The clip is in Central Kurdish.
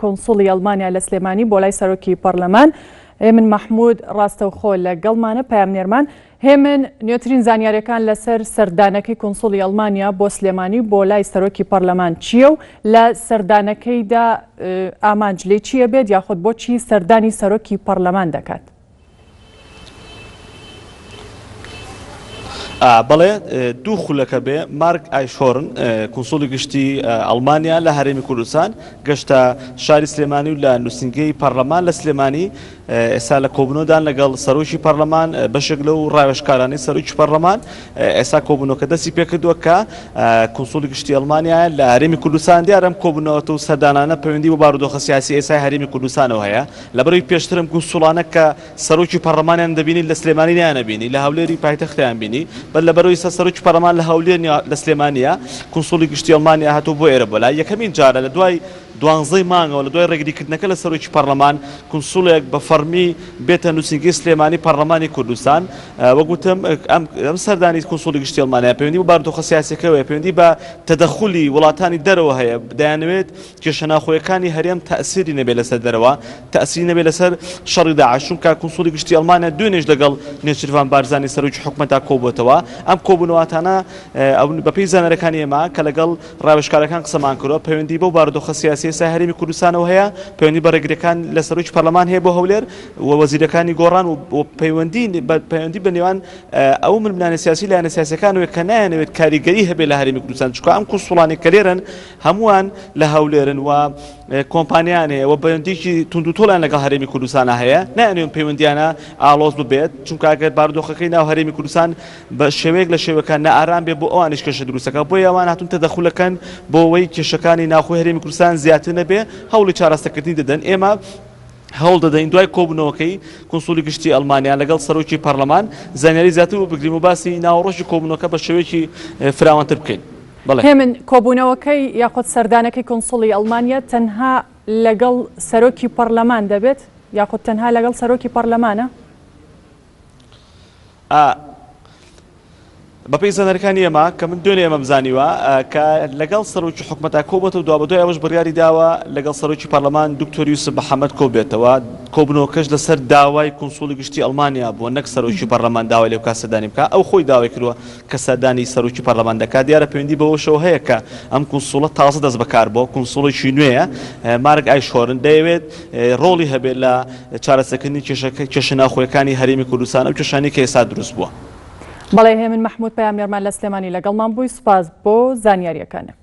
کونسوڵی ئەڵمانیا لە سلێمانی بۆ لای سەرۆکی پەڕلەمان هێمن مەحمود ڕاستەوخۆ لەگەڵمانە پەیامنێرمان. هێمن، نوێترین زانیاریەکان لەسەر سەردانەکەی کونسوڵی ئەڵمانیا بۆ سلێمانی بۆ لای سەرۆکی پەڕلەمان چییە و لە سەردانەکەیدا ئامانج لێی چییە بێت یاخود بۆچی سەردانی سەرۆکی پەڕلەمان دەکات؟ بەڵێ دوو خولەکە بێ مارک ئایشۆرن کونسوڵی گشتی ئەڵمانیا لە هەرێمی کوردستان گەشتە شاری سلێمانی و لە نووسینگەی پەرلەمان لە سلێمانی ئێستا لە کۆبوونەوەدان لەگەڵ سەرۆکی پەرلەمان بەشێک لەو ڕاوێژکارانەی سەرۆکی پەرلەمان ئێستا کۆبوونەوەکە دەستی پێکردووە کە کونسوڵی گشتی ئەڵمانیا لە هەرێمی کوردستان دیارە ئەم کۆبوونەوە و سەردانانە پەیوەندی بە بارودۆخە سیاسی ئێستای هەرێمی کوردستانەوە هەیە لەبەرئەوەی پێشتر ئەم کونسوڵانە کە سەرۆکی پەڕلەمانیان دەبینی لە سلێمانی نەیانەبینی لە هەولێری پایتەختیان بینی بەس لەبەرئەوەی ئیستا سەرۆکی پەڕلەمان لە هەولێر نیە لە سلێمانیە کونسوڵی گشتی ئەڵمانیا هاتووە بۆ ئێرە بۆ لای یەکەمین جارە لە دوای دوانزەی مانگەوە لە دوای ڕێگریکردنەکە لە سەرۆکی پەڕلەمان کونسوڵێک بە فەڕمی بێتە نووسینگەی سلێمانی پەڕلەمانی کوردستان وەک وتم ئەم ئەم سەردانی کونسوڵی گشتی ئەڵمانیا پەیوەندی بە بارودۆخە سیاسیەکەوە هەیە پەیوەندی بە تەدەخولی وڵاتانی دەرەوە هەیە دەیانەوێت کێشە ناوخۆیەکانی هەرێم تەئسیری نەبێت لەسەر دەرەوە، تەئسیری نەبێت لەسەر شەڕی داعش، چونکە کونسوڵی گشتی ئەڵمانیا دوێنێش لەگەڵ نێچیرڤان بارزانی سەرۆکی حکومەتدا کۆبووەتەوە، ئەم کۆبوونەواتانە بەپێی زانیاریەکانی ئێمە کە لەگەڵ ڕاوێژکارەکان قسەمان کردووە پەیوەندی بەو بارودۆخە سیاسیە ئێستای هەرێمی کوردستانەوە هەیە، پەیوەندی بە ڕێگریەکان لە سەرۆکی پەرلەمان هەیە بۆ هەولێر و وەزیرەکانی گۆڕان و پەیوەندی پەیوەندی بە نێوان ئەو ململانێ سیاسی لایەنە سیاسیەکانەوە کە نایانەوێت کاریگەری هەبێت لە هەرێمی کوردستان، چونکە ئەم کونسوڵانەی کە لێرەن هەمووان لە هەولێرن و کۆمپانیایان هەیە و پەیوەندیی توندوتۆڵیان لەگەڵ هەرێمی کوردستانا هەیە، نایانەوێت پەیوەندییانە ئاڵۆز ببێت، چونکە ئەگەر بارودۆخەکەی ناو هەرێمی کوردستان بە شێوەیەک لە شێوەکان نائارام بێت بۆ ئەوانیش کێشە دروست دەکات، بۆیە ئەوان هاتوون تەدەخول ئەکەن بۆ ئەوەی کێشەکانی ناوخۆی هەرێمی کوردستان زیاتر نەبێت، هەوڵی چارەسەکردنی دەدەن، ئێمە هەوڵ دەدەین دوای کۆبوونەوەکەی کونسوڵی گشتی ئەڵمانیا لەگەڵ سەرۆکی پەرلەمان زانیاری زیاتر وەربگرین و باسی ناوەڕۆکی کۆبوونەوەکە بە شێوەیەکی فراوانتر بکەین. بەڵێ. هێمن، کۆبوونەوەکەی یاخود سەردانەکەی کونسوڵی ئەڵمانیا تەنها لەگەڵ سەرۆکی پەڕلەمان دەبێت یاخود تەنها لەگەڵ سەرۆکی پەڕلەمانە؟ ئا. بەپێی زانیاریەکانی ئێمە کە من دوێنێ ئێمەم زانیوە کە لەگەڵ سەرۆکی حکومەتا کۆبۆتەوە دوابەدوای ئەوەش بڕیاری داوە لەگەڵ سەرۆکی پەرلەمان دکتۆر یوسف محەمەد کۆبێتەوە کۆبنەوەکەش لەسەر داوای کونسوڵی گشتی ئەڵمانیا بووە نەک سەرۆکی پەرلەمان داوای لێ بکات سەردانی بکات ئەو خۆی داوای کردووە کە سەردانی سەرۆکی پەرلەمان دەکات، دیارە پەیوەندی بەوەشەوە هەیە کە ئەم کونسوڵە تازە دەستبەکار بووە، کونسوڵێکی نوێیە، مارک ئایشهۆرن، دەیەوێت ڕۆڵی هەبێت لە چارەسەرکردنی کێشەکە کێشە ناوخۆیەکانی هەرێمی کوردستان، ئەو کێشانەی کە ئێستا دروست بووە. بەڵێ هێمن مەحمود پەیامنێرمان لە سلێمانی لەگەڵمان بووی، سوپاس بۆ زانیارییەکانت.